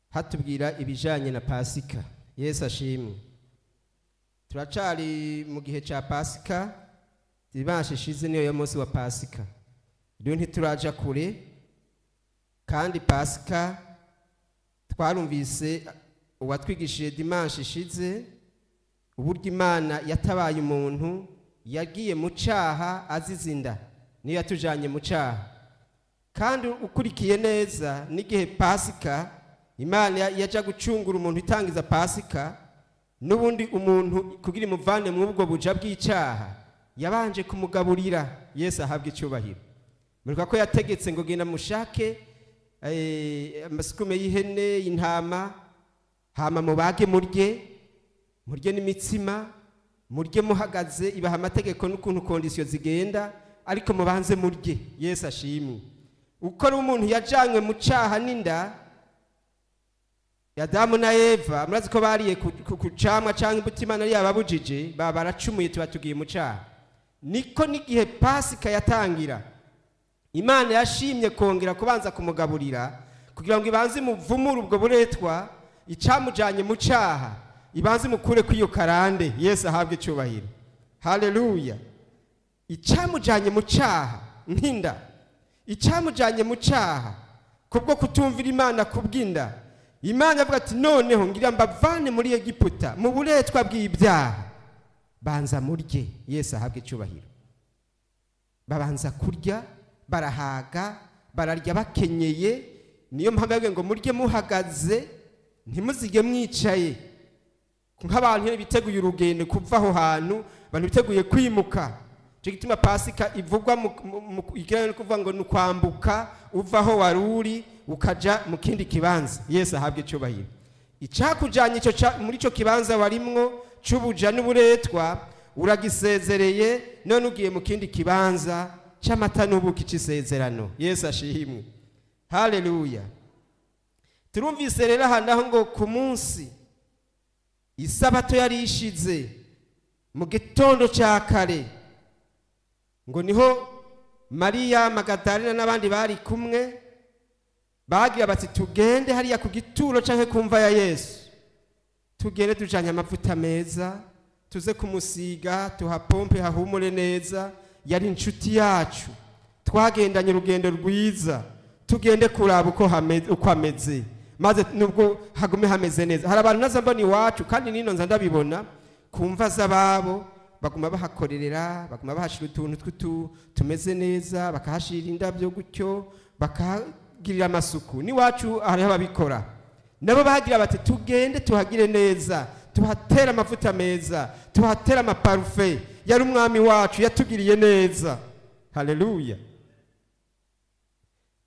Hatubwira ibijanye na Pasika. Yesu ashimwe. Turacari mu gihe ca Pasika. Dimanche ishize niyo yo munsi wa Pasika. Rero ntituraja kure, kandi Pasika twarumvise uwatwigishije dimanche ishize uburyo Imana yatabaye umuntu yagiye mu caha azize inda, niyo yatujanye mu caha. Kandi ukurikiye neza n'igihe Pasika Imana yaja gucungura umuntu itangiza Pasika, n'ubundi umuntu kugira imuvane mu ubwo buja bw'icaha yabanje kumugaburira. Yesu ahabwe icubahiro. Murika ko yategetse ngo genda mushake amasukume y'ihene, y'intama, hama mubage murye, murye n'imitsima, murye muhagaze. Ibaha amategeko n'ukuntu conditions zigenda, ariko mubanze murye. Yesu ashimwe. Uko ari umuntu yajanywe mu caha n'inda Adamu na Eva, murazi ko bariye ku camwa canke imbuto Imana yari yababujije, baba baracumuye, tuba tugiye mu caha. Niko n'igihe Pasika yatangira, Imana yashimye kongera kubanza kumugaburira kugira ngo ibanze imuvumure ubwo buretwa icamujanye mu caha, ibanze imukure kw'iyo karande. Yesu ahabwe icubahiro. Haleluya. Icamujanye mu caha nk'inda, icamujanye mu caha kubwo kutumvira Imana kubw'inda, Imana avuga ati noneho ngira mbavane muri Egiputa mu buretwa bw'ibyaha, banza murye. Yesu ahabwe icubahiro. Babanza kurya, barahaga, bararya bakenyeye. Niyo mpamvu yavuze ngo murye muhagaze, ntimuzige mwicaye. Nk'abantu nyene biteguye urugendo kuva aho hantu, abantu biteguye kwimuka. Ico gituma Pasika ivugwa mu ikirango no kuvuga ngo ni ukwambuka uva aho wari uri ukaja mu kindi kibanza. Yesu ahabwe icubahiro. Icakujanye ico muri ico kibanza warimwo c'ubuja n'uburetwa uragisezereye, none ugiye mu kindi kibanza c'amata n'ubuki c'isezerano. Yesu ashimwe. Haleluya. Turumvise rero aha naho ngo ku munsi isabato yari ishize mu gitondo ca kare, ngo niho Mariya Magadalena n'abandi bari kumwe bagira bati tugende hariya ku gituro canke ku mva ya Yesu, tugende tujanye amavuta meza, tuze kumusiga, tuhapompe hahumure neza, yari inshuti yacu, twagendanye urugendo rwiza, tugende kuraba uko ameze, maze nubwo hagume hameze neza. Hari abantu naza mbona iwacu, kandi nino nza ndabibona ku mva z'ababo, baguma bahakorerera, baguma bahashira utuntu tumeze neza, bakahashira indabyo gutyo, bakahagirira amasuku. N'iwacu hariho ababikora, nabo bahagira bati tugende tuhagire neza, tuhatere amavuta meza, tuhatere amaparufe, yari umwami wacu yatugiriye neza. Haleluya.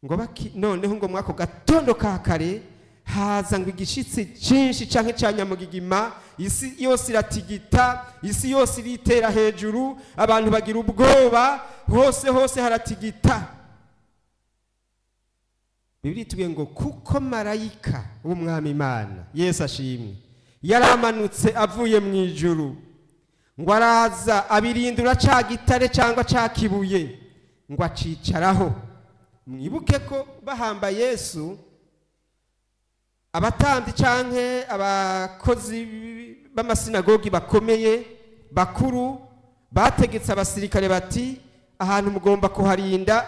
Ngo baki noneho ngo mwako gatondo ka kare haza ngo igishitsi cinshi canke ca nyamugigima, isi yose iratigita, isi yose iritera hejuru, abantu bagira ubwoba, hose hose haratigita. Bibiliya itubwiye ngo kuko marayika w'umwami Imana Yesu ashimwe yaramanutse avuye mu ijuru, ngo araza abirindura ca gitare cyangwa ca kibuye, ngo acicaraho. Mwibuke ko bahamba Yesu, abatambyi canke abakozi b'amasinagogi bakomeye bakuru bategetse abasirikare bati ahantu mugomba kuharinda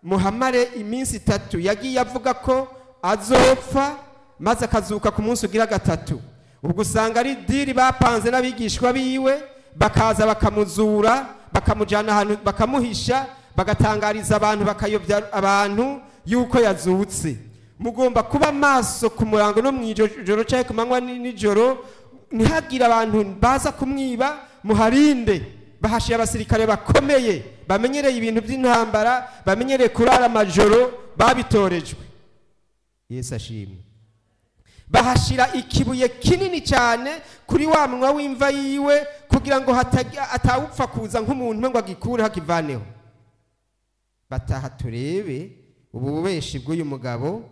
muhamare iminsi itatu. Yagiye avuga ko azopfa maze akazuka ku munsi ugira gatatu. Ubwo usanga ari diri bapanze n'abigishwa biwe, bakaza bakamuzura, bakamujana ahantu, bakamuhisha, bagatangariza abantu, bakayobya abantu yuko yazutse. Mugomba kuba maso ku murango no mwijoro canke ku manywa nijoro, ntihagire abantu baza kumwiba, muharinde. Bahashiye abasirikare bakomeye, bamenyereye ibintu by'intambara, bamenyereye kurara amajoro, babitorejwe. Yesu ashimwe. Bahashira ikibuye kinini cyane kuri wa munwa w'imva yiwe, kugira ngo atawupfa kuza nk'umuntu ngo agikure hakivaneho. Bataha turebe ubu bubeshi bw'uyu mugabo,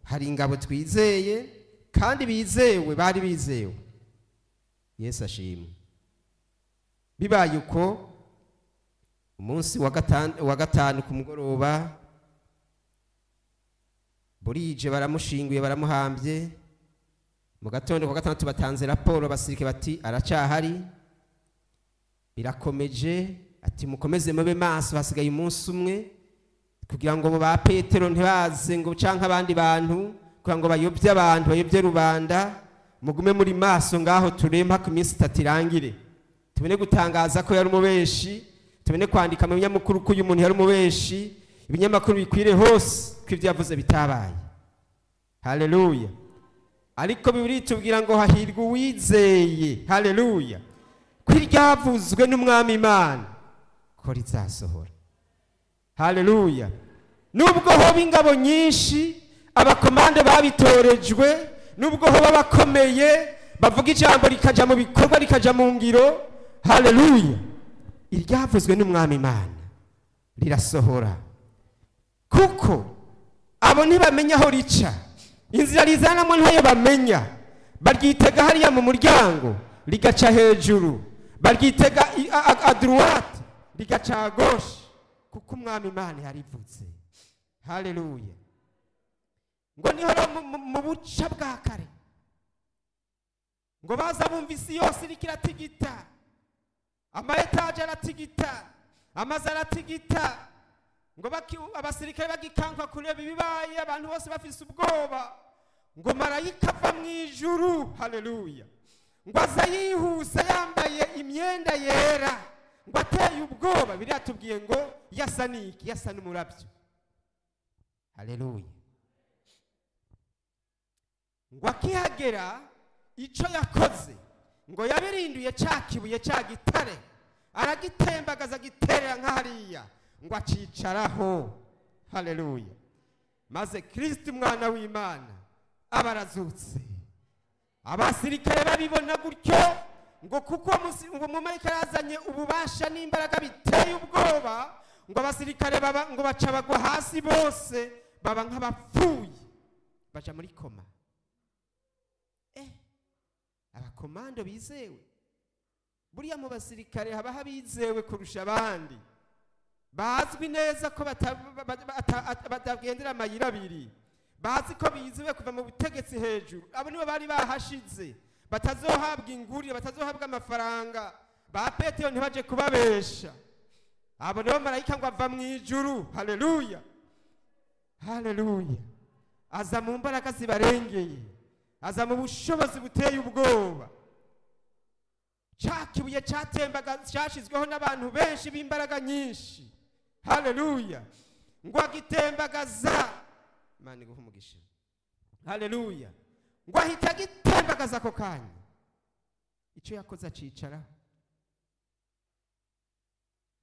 hari ingabo twizeye kandi bizewe, bari bizewe. Yesu ashimwe. Bibaye uko umunsi wa gatanu ku mugoroba, burije baramushinguye, baramuhambye. Mu gatondo kwa gatandatu batanze raporo abasirikare bati aracyahari, birakomeje. Ati mukomeze mube maso, hasigaye umunsi umwe kugira ngo ba Petero ntibaze ngo canke abandi bantu, kugira ngo bayobye abantu, bayobye rubanda. Mugume muri maso ngaho turempa ku minsi itatu irangire, tubone gutangaza ko yari umubeshi, tubone kwandika mu binyamakuru ko uyu muntu yari umubeshi, ibinyamakuru bikwire hose ko ibyo yavuze bitabaye. Haleluya. Ariko Bibiliya itubwira ngo hahirwa uwizeye, haleluya, ko iryavuzwe n'Umwami Imana ko rizasohora. Haleluya. Nubwo hoba ingabo nyinshi, abakomande babitorejwe, nubwo hoba bakomeye bavuga ijambo rikaja mu bikorwa, rikaja mu ngiro, haleluya, iryavuzwe n'Umwami Imana rirasohora. Kuko abo ntibamenya aho rica, inzira rizanamo ntayo bamenya. Baryitega hariya mu muryango rigaca hejuru, baryitega à droite rigaca à gauche, kuko Umwami Imana yarivutse. Haleluya. Ngo niho mu buca bwa kare ngo baza bumva isi yose iriko iratigita, ama étages aratigita, amazu aratigita, ngo abasirikare bagikankwa kureba ibibaye, abantu bose bafise ubwoba. Ngo marayika ava mu ijuru, haleluya, ngo aza yihuse yambaye imyenda yera, ngo ateye ubwoba. Biriya tubwiye ngo yasa n'iki? Yasa n'umurabyo. Haleluya. Ngo akihagera ico yakoze, ngo yabirinduye ca kibuye ca gitare, aragitembagaza giterera nk'hariya, ngo acicaraho. Haleluya. Maze Kristo umwana w'Imana aba arazutse. Abasirikare babibona gutyo, ngo kuko ngo mumarayika yazanye ububasha n'imbaraga biteye ubwoba, ngo abasirikare baba ngo baca bagwa hasi bose, baba nk'abapfuye, baja muri coma. Abakomando bizewe, buriya mu basirikare haba habizewe kurusha abandi, bazwi neza ko batagendera amayira abiri, bazi ko bizewe kuva mu butegetsi hejuru. Abo nibo bari bahashize, batazohabwa ingurire, batazohabwa amafaranga. Ba Petero ntibaje kubabesha. Abo nibo marayika ngo ava mu ijuru. Haleluya, haleluya. Aza mu mbaraga zibarengeye, aza mu bushobozi buteye ubwoba. Ca kibuye cyatembaga cyashizweho n'abantu benshi b'imbaraga nyinshi, haleluya, ngo agitembagaza. Imana iguhe umugisha. Haleluya. Ngo ahita agitembagaza ako kanya, icyo yakoze acicaraho.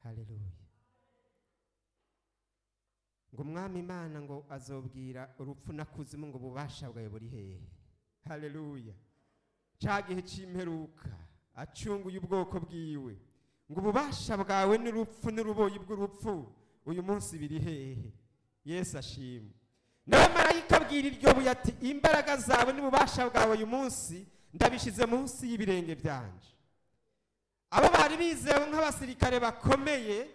Haleluya. Ngo Umwami Imana ngo azobwira urupfu na kuzimu ngo ububasha bwawe buri hehe? Haleluya. Ca gihe c'imperuka acunguye ubwoko bwiwe, ngo ububasha bwawe n'urupfu n'uruboyi bw'urupfu uyu munsi biri hehe? Yesu ashimwe. Nawe marayika abwira iryo buye ati imbaraga zawe n'ububasha bwawe uyu munsi ndabishize munsi y'ibirenge byanje. Abo bari bizewe nk'abasirikare bakomeye,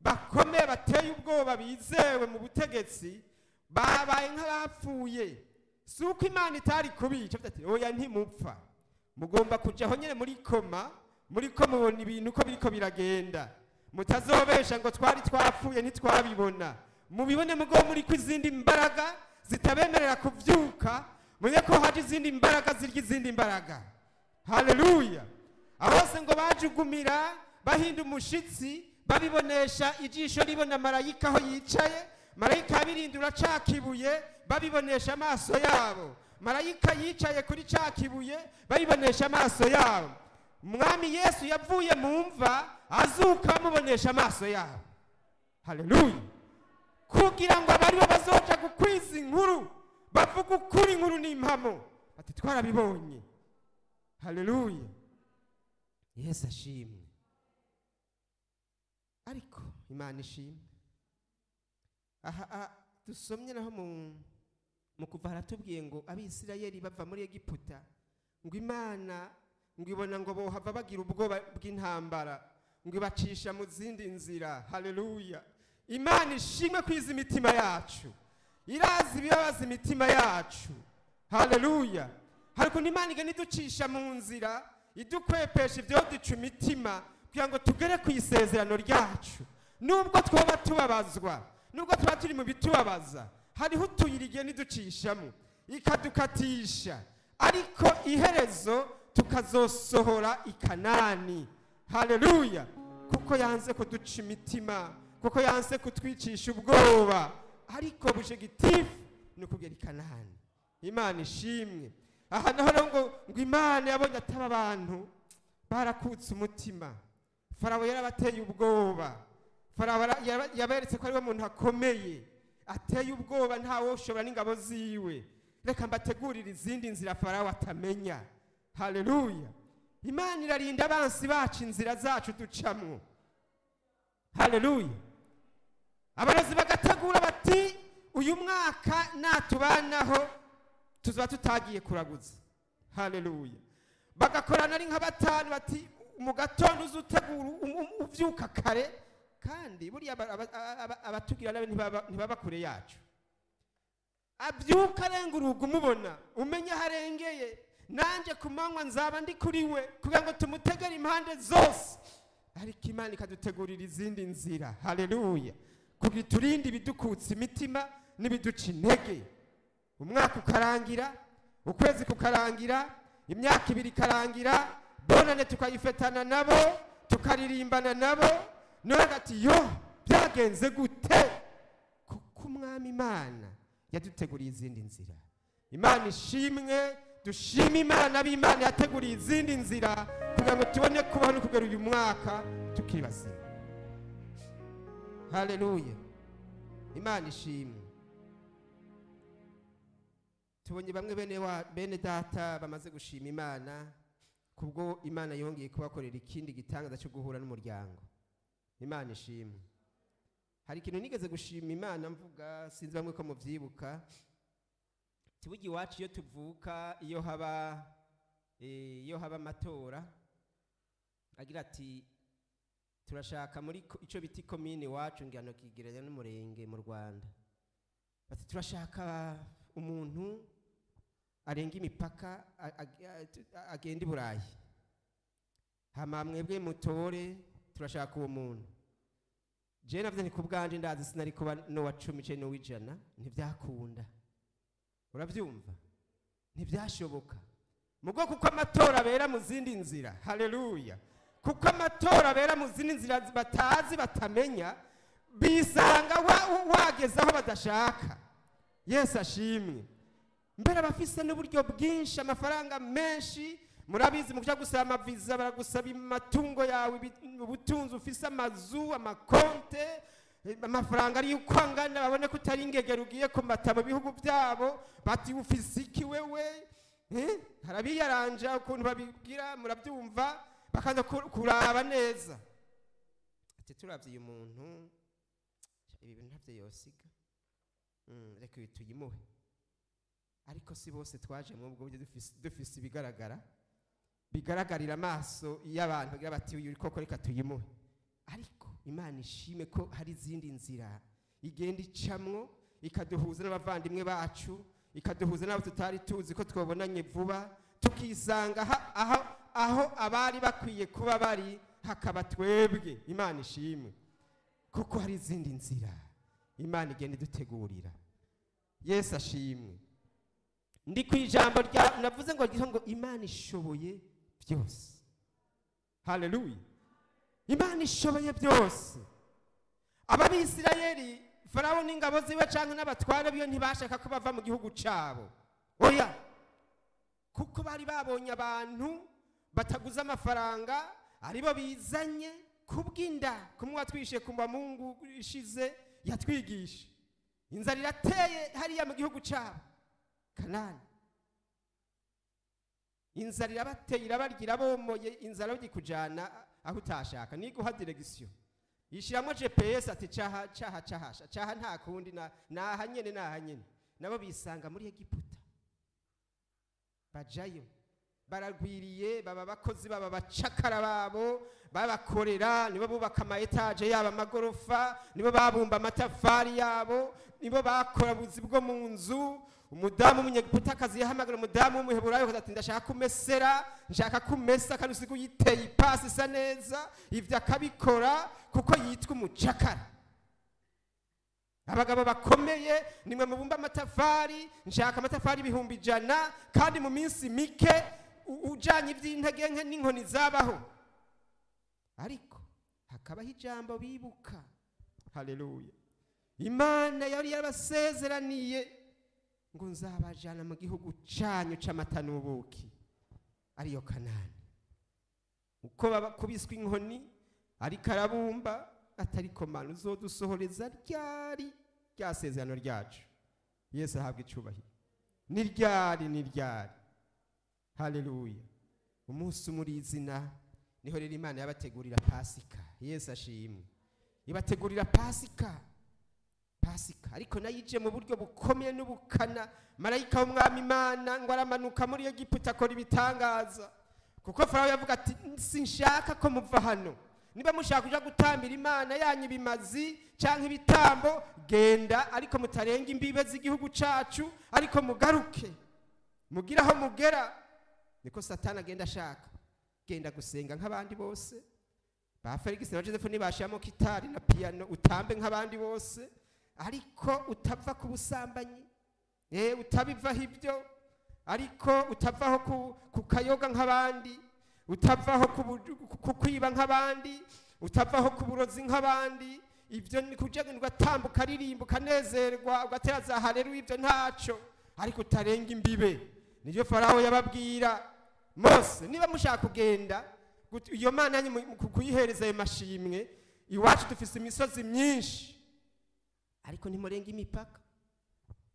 bakomeye bateye ubwoba, bizewe mu butegetsi, babaye nk'abapfuye. Si uko Imana itari kubica, ati oya ntimupfa, mugomba kujaho nyene muri coma, muri ko mubona ibintu uko biriko biragenda, mutazobesha ngo twari twapfuye ntitwabibona. Mubibone mugo muri ko izindi mbaraga zitabemerera kuvyuka, mumenye ko haje izindi mbaraga zirya izindi mbaraga. Haleluya. Aho hose ngo bajugumira bahinda umushitsi, babibonesha ijisho ribona marayika aho yicaye, marayika abirindura ca kibuye, babibonesha amaso yabo. Marayika yicaye kuri ca kibuye, babibonesha amaso yabo. Umwami Yesu yavuye mu mva azuka bamubonesha amaso yabo. Haleluya. Kugira ngo abaribo bazoja gukwiza inkuru, bavuga ukuri, inkuru n'impamo, ati twarabibonye. Haleluya. Yesu ashimwe. Ariko Imana ishimwe. Aha dusomye naho mu kuva haratubwiye ngo Abisirayeli bava muri Egiputa, ngo Imana ngo ibona ngo bohava bagira ubwoba bw'intambara, ngo ibacisha mu zindi nzira. Haleluya. Imana ishimwe kwiza imitima yacu, irazi ibibabaza imitima yacu. Haleluya. Hari ukuntu Imana igenda iducisha mu nzira, idukwepesha ibyo duca imitima kugira ngo tugere ku isezerano ryacu. Nubwo twaba tubabazwa, nubwo tuba turi mu bitubabaza, hariho utuyira igenda iducishamo ikadukatisha, ariko iherezo tukazosohora i Kanani. Haleluya! Kuko yanze kuduca imitima, kuko yanze kutwicisha ubwoba, ariko objectif ni ukugera i Kanani. Imana ishimwe. Aha naho rero ngo Imana yabonye ataba abantu barakutse umutima. Farawo yarabateye ubwoba. Farawo yaberetse ko ariwe muntu akomeye, ateye ubwoba, ntawe ushobora n'ingabo ziwe. Reka mbategurire izindi nzira Farawo atamenya. Haleluya! Imana irarinda abansi bacu inzira zacu ducamwo. Haleluya! Abarozi bagategura bati uyu mwaka natubanaho tuzaba tutagiye kuraguza. Haleluya! Bagakorana ari nka batanu bati mu gatondo uzutegura uvyuka kare, kandi buriya abatugira nabi ntibaba kure yacu. Abyuka arenga urugo umubona, umenye aho arengeye, nanje ku manywa nzaba ndi kuri we kugira ngo tumutegere impande zose. Ariko Imana ikadutegurira izindi nzira. Haleluya! Kugira iturinde ibidukutsa imitima n'ibiduca intege. Umwaka ukarangira, ukwezi kukarangira, imyaka ibiri ikarangira, bonane tukayifetana nabo, tukaririmbana nabo. None ati yo byagenze gute? Kuko Umwami Imana yaduteguriye izindi nzira. Imana ishimwe, dushime Imana b'Imana yateguriye izindi nzira kugira ngo tubone kubaho no kugera uyu mwaka tukiri bazima. Haleluya! Imana ishimwe. Tubonye bamwe bene data bamaze gushima Imana kubwo Imana yongeye kubakorera ikindi gitangaza cyo guhura n'umuryango. Imana ishimwe. Hari ikintu nigeze gushima Imana mvuga, sinzi bamwe ko muvyibuka. Tibugi iwacu iyo tuvuka, iyo haba amatora agira ati turashaka muri ico biti komine iwacu, ngano kigereranya n'umurenge mu Rwanda. Bati turashaka umuntu arenga imipaka agenda i Burayi, hama mwebwe mutore, turashaka uwo muntu. Je navyo nti kubwanje ndazi sinari kuba no wa 10 ce no wijana, ntivyakunda. Uravyumva? Ntivyashoboka. Mugo kuko amatora abera mu zindi nzira. Haleluya! Kuko amatora abera mu zindi nzira batazi batamenya, bisanga wageze aho badashaka. Yesu ashimwe. Mbere abafise n'uburyo bwinshi, amafaranga menshi, murabizi mu kuja gusaba amaviza baragusaba amatungo yawe, ubutunzi ufise, amazu, amakonte, amafaranga ari uko angana, babone ko utari ingegera ugiye kumata mu bihugu byabo, bati ufise iki wewe? Harabiyaranja ukuntu babigira, murabyumva, bakaza kuraba neza. Ati turavye uyu muntu, ibi bintu ntavyo yosiga. Reka ibi tuyimuhe. Ariko si bose twaje mu bwo buryo dufise ibigaragara, bigaragarira amaso y'abantu bagira bati uyu koko reka tuyimuhe. Ariko Imana ishime ko hari izindi nzira igenda icamwo, ikaduhuza n'abavandimwe bacu, ikaduhuza n'abo tutari tuzi ko twabonanye vuba, tukisanga aho abari bakwiye kuba bari hakaba twebwe. Imana ishimwe kuko hari izindi nzira Imana igenda idutegurira. Yesu ashimwe. Ndi ku ijambo rya navuze ngo ngo Imana ishoboye byose. Haleluya! Imana ishoboye byose. Abisirayeli, Farawo n'ingabo ziwe canke n'abatware biyo ntibashaka ko bava mu gihugu cabo. Oya! Kuko bari babonye abantu bataguza amafaranga, aribo bizanye kubw'inda, kumwe watwishe kumba Mungu ishize yatwigisha. Inzara irateye hariya mu gihugu cabo Kanani. Inzara irabateye, irabarya, irabomoye, inzara bagikujana aho utashaka. Niguha direction. Yishiramo GPS ati caha caha caha caha, nta kundi naha nyene, naha nyene. Nabo bisanga muri Egiputa. Bajayo baragwiriye, baba bakozi, baba bacakara babo babakorera, nibo bubaka ama etage yabo, amagorofa, nibo babumba amatafari yabo, nibo bakora buzi bwo mu nzu. Umudamu w'umunyegiputakazi yahamagara umudamu w'umuheburayo ati ndashaka kumesera, nshaka kumesa kandi usiga uyiteye ipasi isa neza. Ibyo akabikora kuko yitwa umucakara. Abagabo bakomeye nimwe mubumba amatafari, nshaka amatafari 100,000 kandi mu minsi mike ujanye iby'intege nke n'inkoni zabaho. Ariko hakabaho ijambo bibuka. Haleluya. Imana yari yarabasezeraniye ngo nzabajana mu gihugu cyanyu c'amata n'ubuki, ariyo Kanani. Uko bakubiswe inkoni ariko arabumba atariko Mana uzodusohoreza ryari rya sezerano ryacu. Yesu ahabwe icubahiro. Ni ryari, ni ryari. Haleluya. Umunsi muri izina niho rero Imana yabategurira Pasika. Yesu ashimwe. Ibategurira Pasika. Pasika ariko nayije mu buryo bukomeye n'ubukana. Marayika w'umwami Imana ngo aramanuka muri Egiputa akora ibitangaza, kuko Farawo yavuga ati sinshaka ko muva hano, niba mushaka kuja gutambira Imana yanyu ibimazi canke ibitambo genda, ariko mutarenga imbibe z'igihugu cacu, ariko mugaruke mugira aho mugera. Niko Satani agenda ashaka genda gusenga nk'abandi bose. Ba Felix na Joseph ntibashiramo kitari na piano, utambe nk'abandi bose, ariko utava ku busambanyi, utabivaho ibyo, ariko utavaho ku kayoga nk'abandi, utavaho ku kwiba nk'abandi, utavaho ku burozi nk'abandi. Ibyo ni kujya ugatambuka aririmba ukanezerwa ugatera za haleluya, ibyo ntaco, ariko utarenga imbibe. Nibyo Farawo yababwira Mose, niba mushaka kugenda iyo Mana yanyu kuyihereza ayo mashimwe, iwacu dufise imisozi myinshi, ariko ntimurenga imipaka.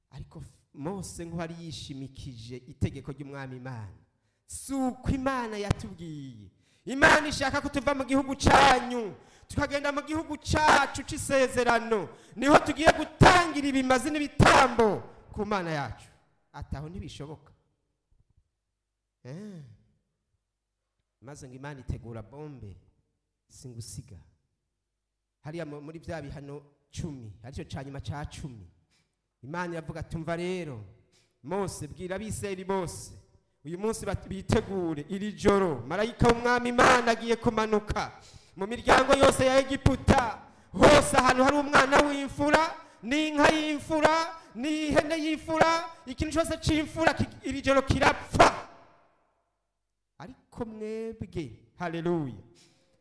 Ariko Mose nk'uwari yishimikije itegeko ry'umwami Imana, si uko Imana yatubwiye. Imana ishaka ko tuva mu gihugu cyanyu tukagenda mu gihugu cyacu c'isezerano, niho tugiye gutangira ibimazi n'ibitambo ku Mana yacu. Ataho ntibishoboka. Maze ngo Imana itegura bombe singusiga hariya muri bya bihano 10, aricyo ca nyuma ca 10. Imana iravuga tumva rero Mose, bwira abisirayeli bose uyu munsi bitegure iri joro marayika w'umwami Imana agiye kumanuka mu miryango yose ya Egiputa hose, ahantu hari umwana w'imfura n'inka y'imfura n'ihene y'imfura, ikintu cyose c'imfura iri joro kirapfa. Ariko mwebwe, haleluya,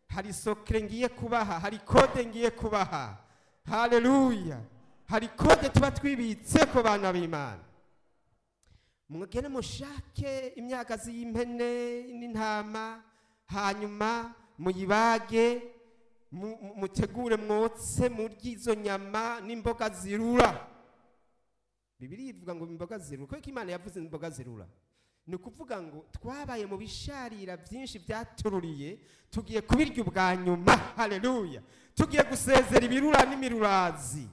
hari sokre ngiye kubaha, hari kode ngiye kubaha. Haleluya. Hari kode tuba twibitse ko bana b'Imana. Mwegene mushake imyagazi y'impene n'intama, hanyuma muyibage, mutegure mwotse murye izo nyama n'imboga zirura. Bibiliya ivuga ngo imboga zirura. Kuko Imana yavuze imboga zirura, ni ukuvuga ngo twabaye mu bisharira byinshi byatururiye, tugiye kubirya ubwa nyuma. Haleluya. Tugiye gusezera ibirura n'imirurazi.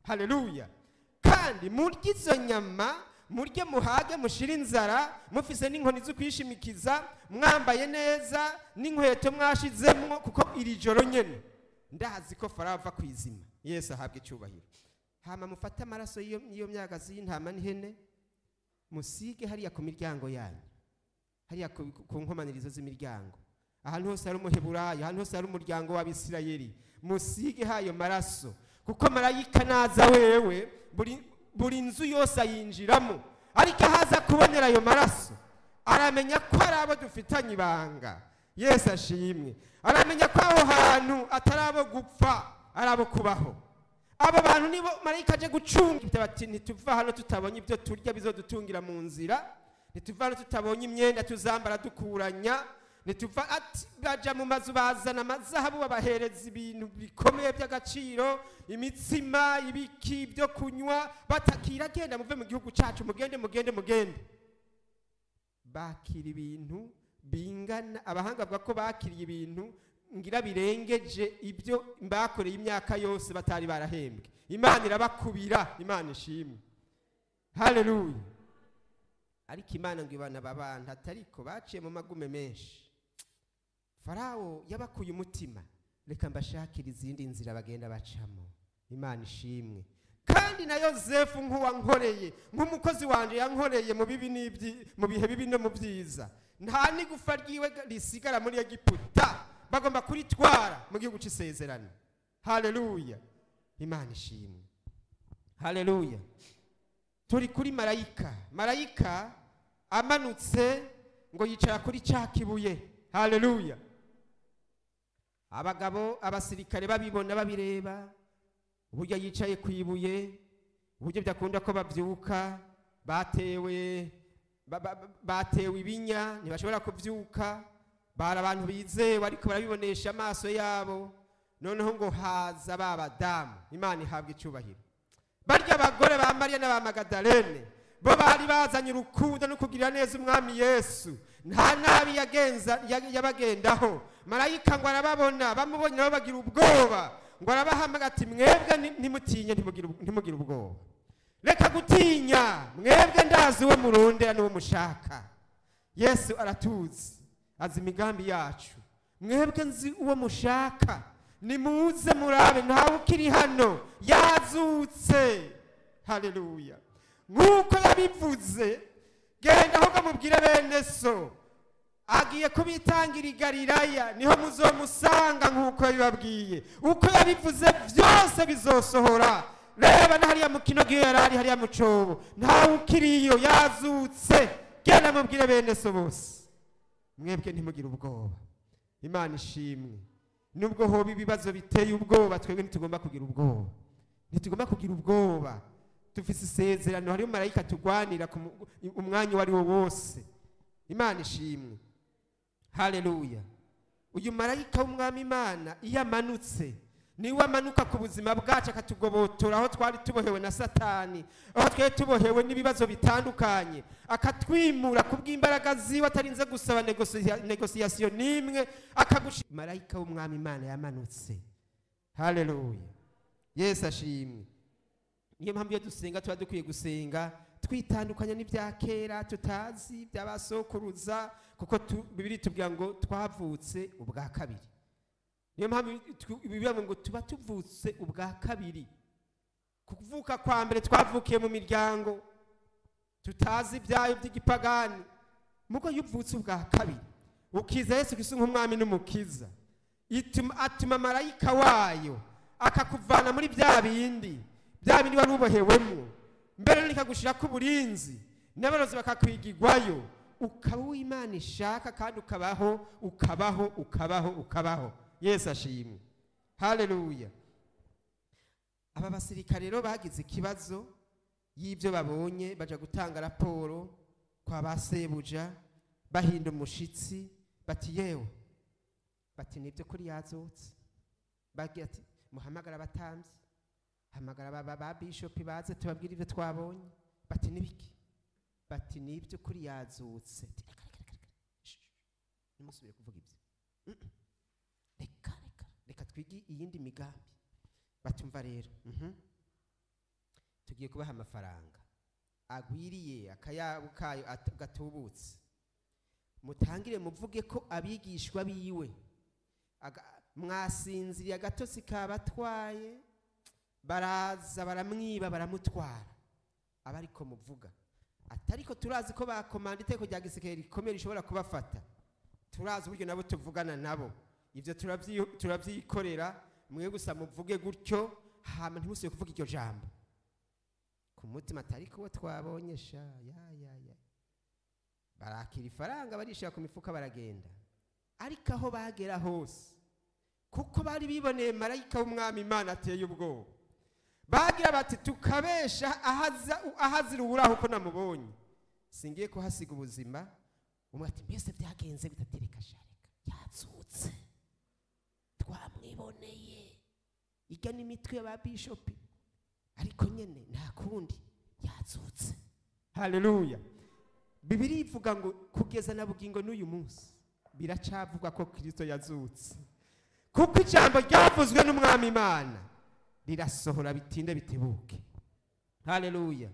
Haleluya. Kandi murye izo nyama, murye muhage mushira inzara, mufise n'inkoni zo kwishimikiza, mwambaye neza n'inkweto mwashizemwo, kuko iri joro nyene ndazi ko Farawo ava kwizima. Yesu ahabwe icyubahiro. Hama mufate amaraso y'iyo myagazi y'intama n'ihene, musige hariya ku miryango yanyu, hariya ku nkomanirizo z'imiryango, ahantu hose hari umuheburayo, ahantu hose hari umuryango w'Abisirayeli, musige hayo maraso, kuko marayika naza wewe buri nzu yose ayinjiramo, ariko ahaza kubonera ayo maraso aramenya ko ari abo dufitanye ibanga. Yesu ashimwe. Aramenya ko aho hantu atari abo gupfa, ari abo kubaho. Abo bantu nibo marayika aje gucunga. Bati ntituva hano tutabonye ibyo turya bizodutungira mu nzira, ntituva hano tutabonye imyenda tuzambara dukuranya, ntituva ati baja mu mazu bazana amazahabu babahereza ibintu bikomeye by'agaciro, imitsima, ibiki byo kunywa, batakira genda muve mu gihugu cyacu, mugende mugende mugende. Bakira ibintu bingana, abahanga bavuga ko bakiriye ibintu ngira birengeje ibyo mbakoreye imyaka yose batari barahembwe. Imana irabakubira. Imana ishimwe. Haleluya. Ariko Imana ngo ibana babana atariko baciye mu magume menshi. Farawo yabakuye umutima, reka mbashakira izindi nzira bagenda bacamo. Imana ishimwe. Kandi Kandi na Yosefu nk'uwankoreye, nk'umukozi wanje yankoreye mu bibi n'ibyi, mu bihe bibi no mu byiza, nta n'igufa ryiwe risigara muri Egiputa, bagomba kuritwara mu gihugu c'isezerano. Haleluya, Imana ishimwe. Haleluya. Turi kuri marayika. Marayika amanutse ngo yicara kuri ca kibuye. Haleluya. Abagabo abasirikare babibona babireba uburyo yicaye ku ibuye, uburyo byakunda ko bavyuka, batewe ibinya, ntibashobora kuvyuka, bari abantu bizewe ariko barabibonesha amaso yabo. Noneho ngo haza ba badamu, Imana ihabwa icubahiro. Barya abagore ba Mariya n'aba Magadalene bo bari bazanye urukundo no kugirira neza umwami Yesu, nta nabi yabagendaho. Marayika ngo arababona, bamubonye nabo bagira ubwoba, ngo arabahamagara ati mwebwe ntimutinye, ntimugire ubwoba, reka gutinya, mwebwe ndazi uwo murondera n'uwo mushaka. Yesu aratuzi, azi imigambi yacu. Mwebwe nzi uwo mushaka, nimuze murabe, ntawe ukiri hano, yazutse. Haleluya. Nk'uko yabivuze, genda ahubwo mubwire bene so, agiye kubitangira i Galilaya, niho muzomusanga nk'uko yabibabwiye. Uko yabivuze byose bizosohora. Reba na hariya mu kinogo iyo yari ari hariya mu cobo, ntawe ukiriyo, yazutse. Genda mubwire bene so bose, mwebwe ntimugire ubwoba. Imana ishimwe. Nubwo hoba ibibazo biteye ubwoba, twebwe ntitugomba kugira ubwoba, ntitugomba kugira ubwoba. Dufise isezerano, hariho marayika tugwanira ku umwanya uwo ari wo wose. Imana ishimwe. Haleluya. Uyu marayika w'umwami Imana iyo amanutse, niwe amanuka ku buzima bwacu akatugobotora aho twari tubohewe na Satani, aho twari tubohewe n'ibibazo bitandukanye, akatwimura kubw'imbaraga ziwe atarinze gusaba negociation n'imwe, akagushi. Marayika w'umwami Imana yamanutse. Haleluya. Yesu ashimwe. Niyo mpamvu iyo dusenga tuba dukwiye gusenga twitandukanya n'ibya kera tutazi by'abasokuruza, kuko Bibiliya itubwira ngo twavutse ubwa kabiri. Niyo mpamvu Bibiliya ivuga ngo tuba tuvutse ubwa kabiri. Kuvuka kwa mbere twavukiye mu miryango tutazi ibyayo by'igipagani, muko iyo uvutse ubwa kabiri ukiza Yesu Kristo nk'umwami n'umukiza, atuma marayika wayo akakuvana muri bya bindi, bya bindi wari ubohewemo, mbere nikagushirako uburinzi n'abarozi bakakwigirwayo, ukaba uwo Imana ishaka kandi ukabaho, ukabaho, ukabaho, ukabaho. Yesu ashimwe. Haleluya. Aba basirikare rero bagize ikibazo y'ibyo babonye, baja gutanga raporo kwa basebuja, bahinda umushitsi, bati yewe, bati nibyo kuri yazutse. Bagira ati muhamagara abatambyi, hamagara ba bishop baze tubabwire ibyo twabonye. Bati nibiki? Bati nibyo kuri yazutse. Reka, reka, reka, reka. Shh, nimusubire kuvuga ibyo. Reka, reka, reka twige iyindi migambi. Batumva rero, tugiye kubaha amafaranga agwiriye akayabo kayo gatubutse, mutangire muvuge ko abigishwa biwe mwasinziriye agatotsi kabatwaye, baraza baramwiba baramutwara. Abariko muvuga atariko turazi ko bakomanda iteko rya gisirikare rikomeye rishobora kubafata, turazi uburyo nabo tuvugana nabo, ivyo turavyikorera, mwe gusa muvuge gutyo, hama ntimusubire kuvuga iryo jambo. Ku mutima atariko uwo twabonye sha, ya, ya, ya. Barakira ifaranga barishira ku mifuka baragenda. Ariko aho bagera hose, kuko bari biboneye marayika w'umwami Imana ateye ubwoba, bagira bati tukabesha ahazira uburaho uko namubonye, singiye kuhasiga ubuzima. Umwe ati mbese byagenze gute? Ati reka sha, reka, yazutse, twamwiboneye, ijya n'imitwe y'aba bishop, ariko nyene nta kundi, yazutse. Haleluya. Bibiliya ivuga ngo kugeza na bugingo n'uyu munsi biracavugwa ko Kristo yazutse, kuko ijambo ryavuzwe n'umwami Imana rirasohora bitinde bitebuke. Haleluya.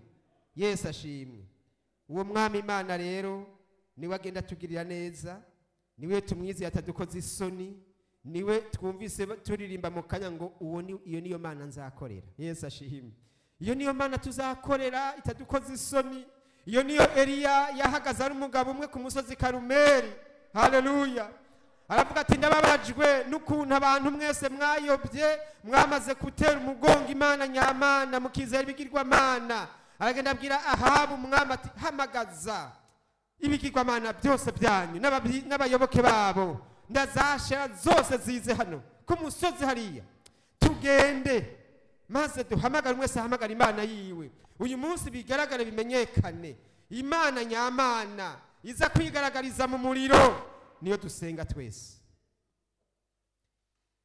Yesu ashimwe. Uwo mwami Imana rero niwe agenda atugirira neza, niwe tumwizeye atadukoza isoni, niwe twumvise turirimba mu kanya ngo uwo ni, iyo niyo Mana nzakorera. Yesu ashimwe. Iyo niyo Mana tuzakorera itadukoza isoni. Iyo niyo Eliya yahagaze ari umugabo umwe ku musozi Karumeli. Haleluya. Aravuga ati ndababajwe n'ukuntu abantu mwese mwayobye, mwamaze gutera umugongo Imana nyamana, mukizera ibigirwamana. Aragenda abwira Ahabu umwami ati hamagaza ibigirwamana byose byanyu n'abayoboke babo, ndazashera zose zize hano ku musozi hariya, tugende maze duhamagare, mwese ahamagara Imana yiwe. Uyu munsi bigaragare bimenyekane, Imana nyamana iza kwigaragariza mu muriro, niyo dusenga twese.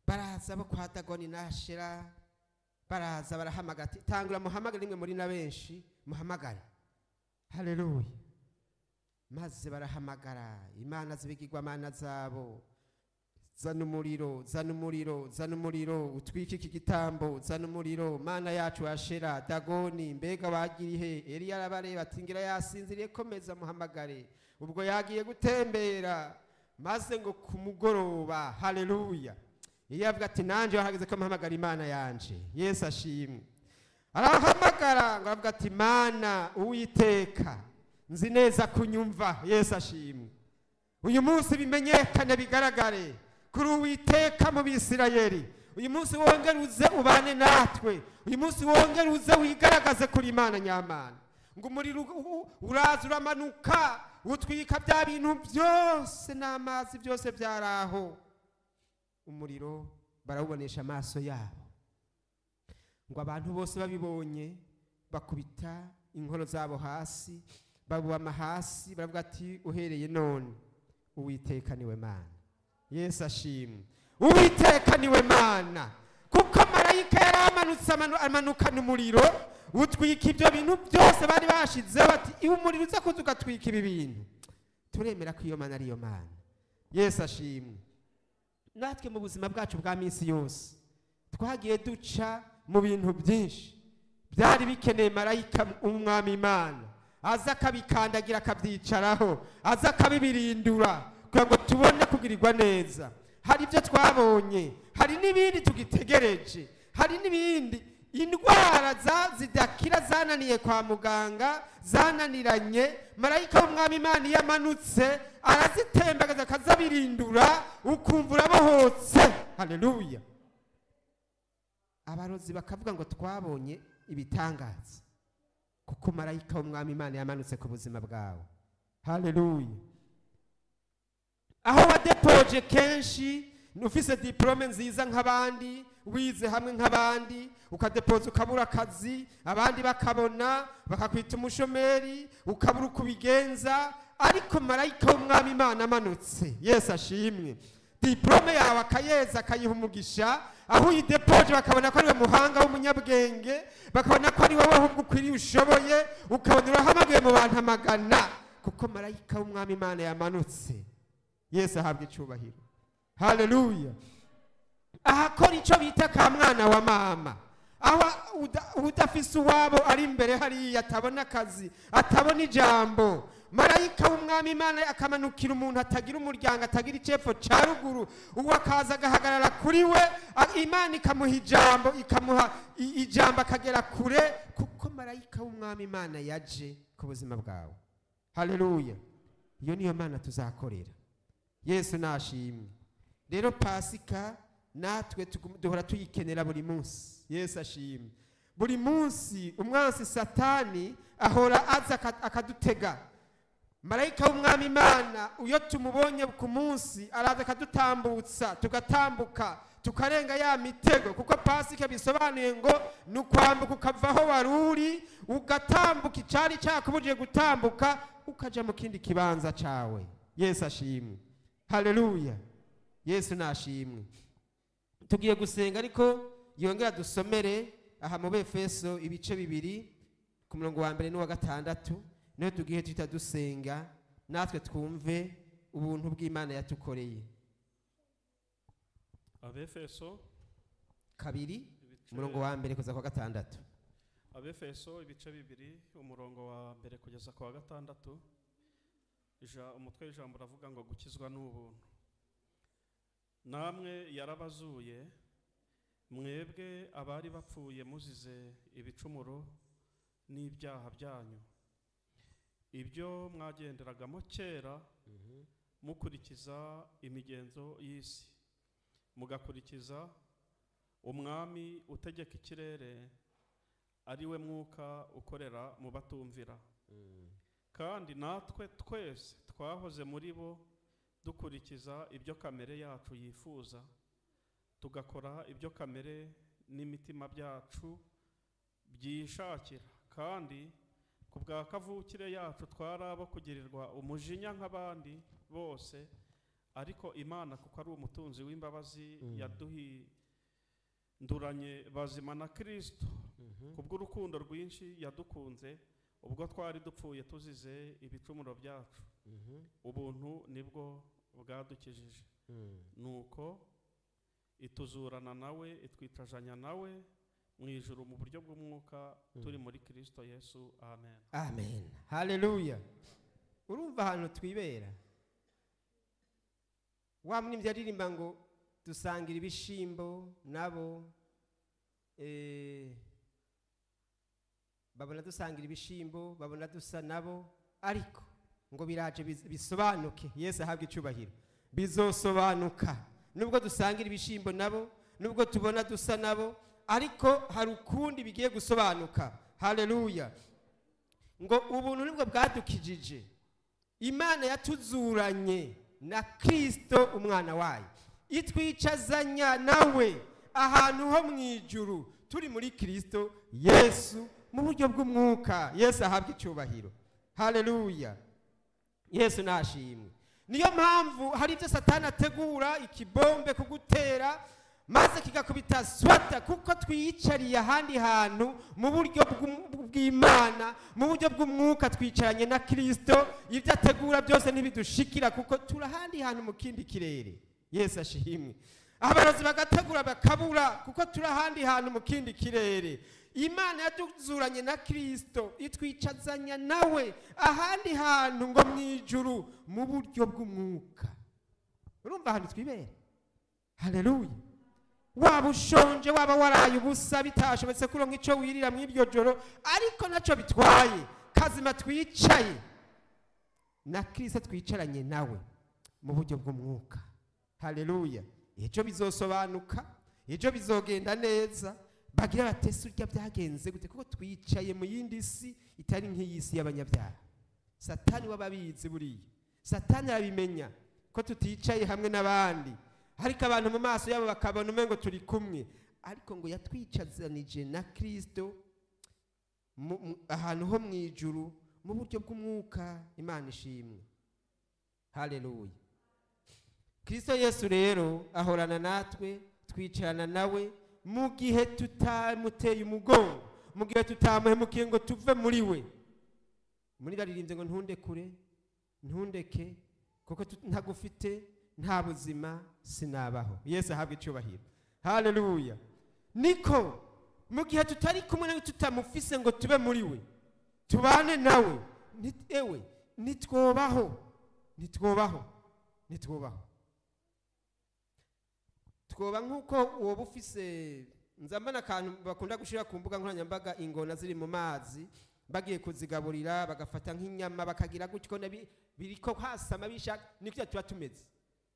Baraza bo kwa Dagoni na Ashera, baraza barahamagara ati tangura muhamagare rimwe muri na benshi muhamagare. Haleluya. Maze barahamagara imana z'ibigirwamana zabo, zana umuriro, zana umuriro, zana umuriro, utwike iki gitambo, zana umuriro, Mana yacu Ashera, Dagoni, mbega wagirihe? Eliya arabareba ati ngira yasinziriye, komeza muhamagare. Ubwo yagiye gutembera, maze ngo kumugoroba, haleluya, Eliya avuga ati nanje wahageze ko muhamagara Imana yanje. Yesu ashimwe. Arahamagara ngo avuga ati Mana Uwiteka, nzi neza kunyumva. Yesu ashimwe. Uyu munsi bimenyekane bigaragare kuri Uwiteka mu Bisirayeli. Uyu munsi wongere uze ubane natwe. Uyu munsi wongere uze wigaragaze kuri Imana nyamana. Ngo umuriro uraza uramanuka utwika bya bintu byose n'amazi byose byaraho. Umuriro barawubonesha amaso yabo. Ngo abantu bose babibonye bakubita inkono zabo hasi, babubama hasi, baravuga ati uhereye none Uwiteka niwe Mana. Yesu ashimwe. Uwiteka niwe Mana. Kuko marayika yaramanutse amanukana umuriro utwika ibyo bintu byose bari bashizeho, ati iwe umuriro uza kuza ugatwika ibi bintu, turemera ko iyo Mana ariyo Mana. Yesu ashimwe. Natwe mu buzima bwacu bwa minsi yose twagiye duca mu bintu byinshi byari bikeneye marayika umwami Imana aza akabikandagira akabyicaraho, aza akabibirindura kugira ngo tubone kugirirwa neza. Hari ibyo twabonye, hari n'ibindi tugitegereje, hari n'ibindi indwara zidakira zananiye kwa muganga, zananiranye. Marayika w'umwami Imana iyo amanutse arazitembagaza akazabirindura, ukumva urabohotse. Haleluya. Abarozi bakavuga ngo twabonye ibitangaza kuko marayika w'umwami Imana yamanutse ku buzima bwawe. Haleluya. Aho wadepoje kenshi, ufise diplome nziza nk'abandi, wize hamwe nk'abandi, ukadepoza ukabura akazi, abandi bakabona bakakwita umushomeri, ukabura ukubigenza, ariko marayika w'umwami Imana amanutse, Yesu ashimwe, diplome yawe akayeza akayiha umugisha. Aho uyidepoje bakabona ko ari we muhanga w'umunyabwenge, bakabona ko ari wowe ahubwo ukwiriye ushoboye, ukabona urahamagaye mu bantu amagana, kuko marayika w'umwami Imana yamanutse. Yesu ahabwe icyubahiro. Haleluya. Ahakora icyo bita ka mwana wa mama, aho udafise uwabo ari imbere hariya atabona akazi, atabona ijambo, marayika w'umwami Imana akamanukira umuntu atagira umuryango, atagira icepfo ca ruguru, uwo akaza agahagarara kuri we, Imana ikamuha ijambo, ikamuha ijambo akagera kure, kuko marayika w'umwami Imana yaje ku buzima bwawe. Haleluya. Iyo niyo Mana tuzakorera. Yesu nashimwe. Rero Pasika natwe duhora tuyikenera buri munsi. Yesu ashimwe. Buri munsi umwansi Satani ahora aza akadutega. Marayika w'umwami Imana uyo tumubonye ku munsi araza akadutambutsa, tugatambuka, tukarenga ya mitego, kuko Pasika bisobanuye ngo ni ukwambuka ukavaho waruri, ugatambuka icari cyakubujije gutambuka, ukaja mu kindi kibanza cawe. Yesu ashimwe. Haleluya. Yesu nashimwe. Tugiye gusenga, ariko yongera dusomere aha mu Befeso ibice 2 ku murongo wa 1 n'uwa 6, niho tugiye tuhita dusenga natwe twumve ubuntu bw'Imana yatukoreye. Abefeso 2 umurongo wa 1 kugeza ku wa 6. Abefeso ibice 2 umurongo wa 1 kugeza ku wa 6. Umutwe w'ijambo uravuga ngo gukizwa n'ubuntu. Namwe yarabazuye Mwebwe abari bapfuye muzize ibicumuro n'ibyaha byanyu, ibyo mwagenderagamo kera mukurikiza imigenzo y'isi, mugakurikiza umwami utegeka ikirere, ari we mwuka ukorera mu batumvira. Kandi natwe twese twahoze muri bo, dukurikiza ibyo kamere yacu yifuza, tugakora ibyo kamere n'imitima byacu byishakira. Kandi ku bwa kavukire yacu twari abo kugirirwa umujinya nk'abandi bose, ariko Imana, kuko ari umutunzi w'imbabazi, yaduhinduranye bazima na Kristo kubw'urukundo rwinshi yadukunze, ubwo twari dupfuye tuzize ibicumuro byacu. Ubuntu nibwo bwadukijije. Nuko ituzurana nawe, itwicazanya nawe mu ijuru mu buryo bw'umwuka, turi muri Kristo Yesu. Amen. Amen, haleluya. Urumva ahantu twibera, wa muririmbyi aririmba ngo dusangira ibishimbo nabo, babona dusangira ibishimbo, babona dusa nabo, ariko ngo biraje bisobanuke. Yesu ahabwe icyubahiro. Bizosobanuka nubwo dusangira ibishimbo nabo, nubwo tubona dusa nabo, ariko hari ukundi bigiye gusobanuka. Haleluya. Ngo ubuntu nibwo bwadukijije, Imana yatuzuranye na Kristo umwana wayo, itwicazanya nawe ahantu ho mu ijuru, turi muri Kristo Yesu mu buryo bw'umwuka. Yesu ahabwe icyubahiro. Haleluya. Yesu nashimwe. Niyo mpamvu hari ibyo Satani ategura, ikibombe kugutera maze kigakubita swata, kuko twiyicariye ahandi hantu mu buryo bw'Imana, mu buryo bw'umwuka, twicaranye na Kristo. Ibyo ategura byose ntibidushikira, kuko turi ahandi hantu mu kindi kirere. Yesu ashimwe. Abarozi bagategura bakabura, kuko turi ahandi hantu mu kindi kirere. Imana yaduzuranye na Kristo, itwicazanya nawe ahandi hantu ngo mu ijuru mu buryo bw'umwuka. Urumva ahantu twibera? Haleluya. Waba ushonje, waba waraye ubusa, bitashobotse kuronka icyo wirira mu iryo joro, ariko nacyo bitwaye, kazima twicaye na Kristo, twicaranye nawe mu buryo bw'umwuka. Haleluya. Ejo bizosobanuka, ejo bizogenda neza. Bagira batese urya byagenze gute, kuko twicaye mu yindi si itari nk'iyi si y'abanyabyaha. Satani w'ababizi, buriya Satani arabimenya ko tuticaye hamwe n'abandi, ariko abantu mu maso yabo bakabona umengo turi kumwe, ariko ngo yatwicazanije na Kristo ahantu ho mu ijuru mu buryo bw'umwuka. Imana ishimwe. Haleluya. Kristo Yesu rero ahorana natwe, twicarana nawe mu gihe tutamuteye umugongo, mu gihe tutamuhemukiye ngo tuve muri we. Muri baririmbye ngo ntundekure, ntundeke, kuko ntagufite nta buzima sinabaho. Yesu ahabwe icyubahiro. Haleluya. Niko mu gihe tutari kumwe nawe, tutamufise ngo tube muri we, tubane nawe, ewe nitwobaho, nitwobaho, nitwobaho. Twoba nk'uko woba ufise, nza mbona akantu bakunda gushira ku mbuga nkoranyambaga, ingona ziri mu mazi bagiye kuzigaburira, bagafata nk'inyama bakagira gutyo, biriko hasama bishaka. Niko tuba tumeze,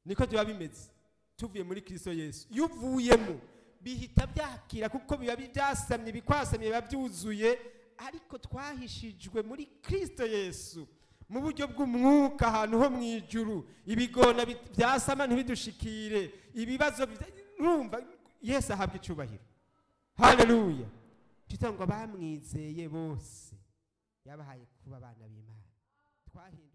niko tuba bimeze tuvuye muri Kristo Yesu. Iyo uvuyemo bihita byakira, kuko biba byasamye, bikwasamye, biba byuzuye. Ariko twahishijwe muri Kristo Yesu mu buryo bw'umwuka ahantu ho mu ijuru. Ibigona byasama ntibidushikire, ibibazo urumva. Yesu ahabwa icyubahiro. Haleluya. Tuta ngo bamwizeye bose yabahaye kuba abana b'Imana. Twahindutse.